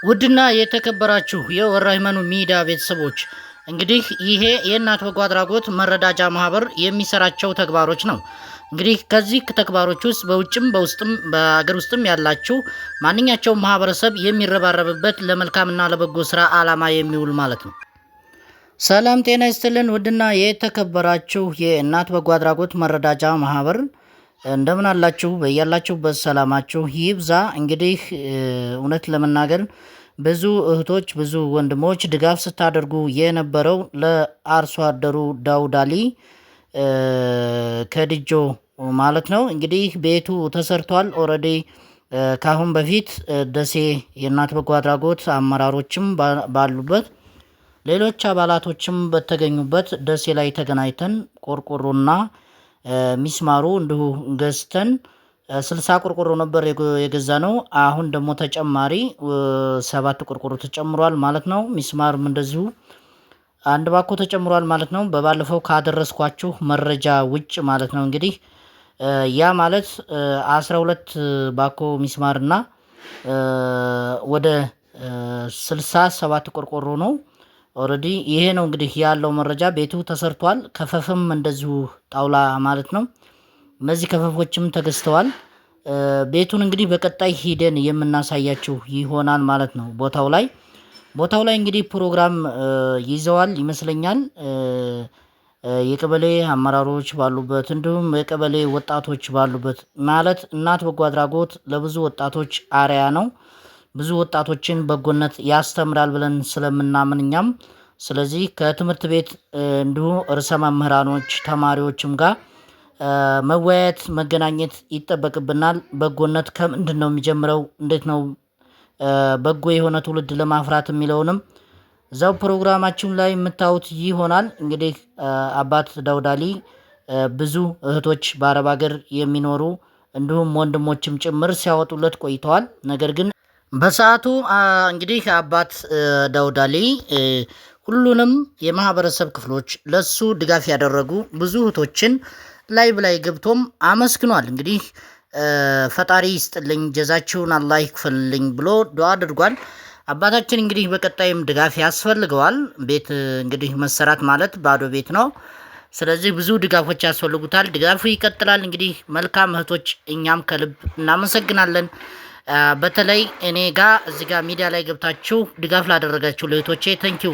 ውድና የተከበራችሁ የወራሂመኑ ሚዲያ ቤተሰቦች፣ እንግዲህ ይሄ የእናት በጎ አድራጎት መረዳጃ ማህበር የሚሰራቸው ተግባሮች ነው። እንግዲህ ከዚህ ተግባሮች ውስጥ በውጭም በውስጥም በአገር ውስጥም ያላችሁ ማንኛቸውም ማህበረሰብ የሚረባረብበት ለመልካምና ለበጎ ስራ ዓላማ የሚውል ማለት ነው። ሰላም ጤና ይስጥልን። ውድና የተከበራችሁ የእናት በጎ አድራጎት መረዳጃ ማህበር እንደምን አላችሁ? በያላችሁበት ሰላማችሁ ይብዛ። እንግዲህ እውነት ለመናገር ብዙ እህቶች ብዙ ወንድሞች ድጋፍ ስታደርጉ የነበረው ለአርሶ አደሩ ዳውድ አሊ ከድጆ ማለት ነው። እንግዲህ ቤቱ ተሰርቷል already። ከአሁን በፊት ደሴ የእናት በጎ አድራጎት አመራሮችም ባሉበት ሌሎች አባላቶችም በተገኙበት ደሴ ላይ ተገናኝተን ቆርቆሮና ሚስማሩ እንዲሁ ገዝተን 60 ቆርቆሮ ነበር የገዛነው። አሁን ደግሞ ተጨማሪ 7 ቆርቆሮ ተጨምሯል ማለት ነው። ሚስማርም እንደዚሁ አንድ ባኮ ተጨምሯል ማለት ነው። በባለፈው ካደረስኳችሁ መረጃ ውጭ ማለት ነው። እንግዲህ ያ ማለት 12 ባኮ ሚስማርና ወደ 67 ቆርቆሮ ነው። Already ይሄ ነው እንግዲህ ያለው መረጃ። ቤቱ ተሰርቷል። ከፈፍም እንደዚሁ ጣውላ ማለት ነው። እነዚህ ከፈፎችም ተገዝተዋል። ቤቱን እንግዲህ በቀጣይ ሂደን የምናሳያችሁ ይሆናል ማለት ነው። ቦታው ላይ እንግዲህ ፕሮግራም ይዘዋል ይመስለኛል። የቀበሌ አመራሮች ባሉበት እንዲሁም የቀበሌ ወጣቶች ባሉበት፣ ማለት እናት በጎ አድራጎት ለብዙ ወጣቶች አርአያ ነው። ብዙ ወጣቶችን በጎነት ያስተምራል ብለን ስለምናምን እኛም ስለዚህ ከትምህርት ቤት እንዲሁ ርዕሰ መምህራኖች ተማሪዎችም ጋር መወያየት መገናኘት ይጠበቅብናል። በጎነት ከምንድን ነው የሚጀምረው? እንዴት ነው በጎ የሆነ ትውልድ ለማፍራት የሚለውንም እዛው ፕሮግራማችን ላይ የምታዩት ይሆናል። እንግዲህ አባት ዳውድ አሊ ብዙ እህቶች በአረብ ሀገር የሚኖሩ እንዲሁም ወንድሞችም ጭምር ሲያወጡለት ቆይተዋል። ነገር ግን በሰዓቱ እንግዲህ አባት ዳውድ አሊ ሁሉንም የማህበረሰብ ክፍሎች ለሱ ድጋፍ ያደረጉ ብዙ እህቶችን live ላይ ገብቶም አመስግኗል። እንግዲህ ፈጣሪ ይስጥልኝ፣ ጀዛችሁን አላህ ይክፈልልኝ ብሎ ዱዓ አድርጓል። አባታችን እንግዲህ በቀጣይም ድጋፍ ያስፈልገዋል። ቤት እንግዲህ መሰራት ማለት ባዶ ቤት ነው። ስለዚህ ብዙ ድጋፎች ያስፈልጉታል። ድጋፉ ይቀጥላል። እንግዲህ መልካም እህቶች እኛም ከልብ እናመሰግናለን። በተለይ እኔ ጋ እዚህ ጋ ሚዲያ ላይ ገብታችሁ ድጋፍ ላደረጋችሁ ለእህቶቼ thank you።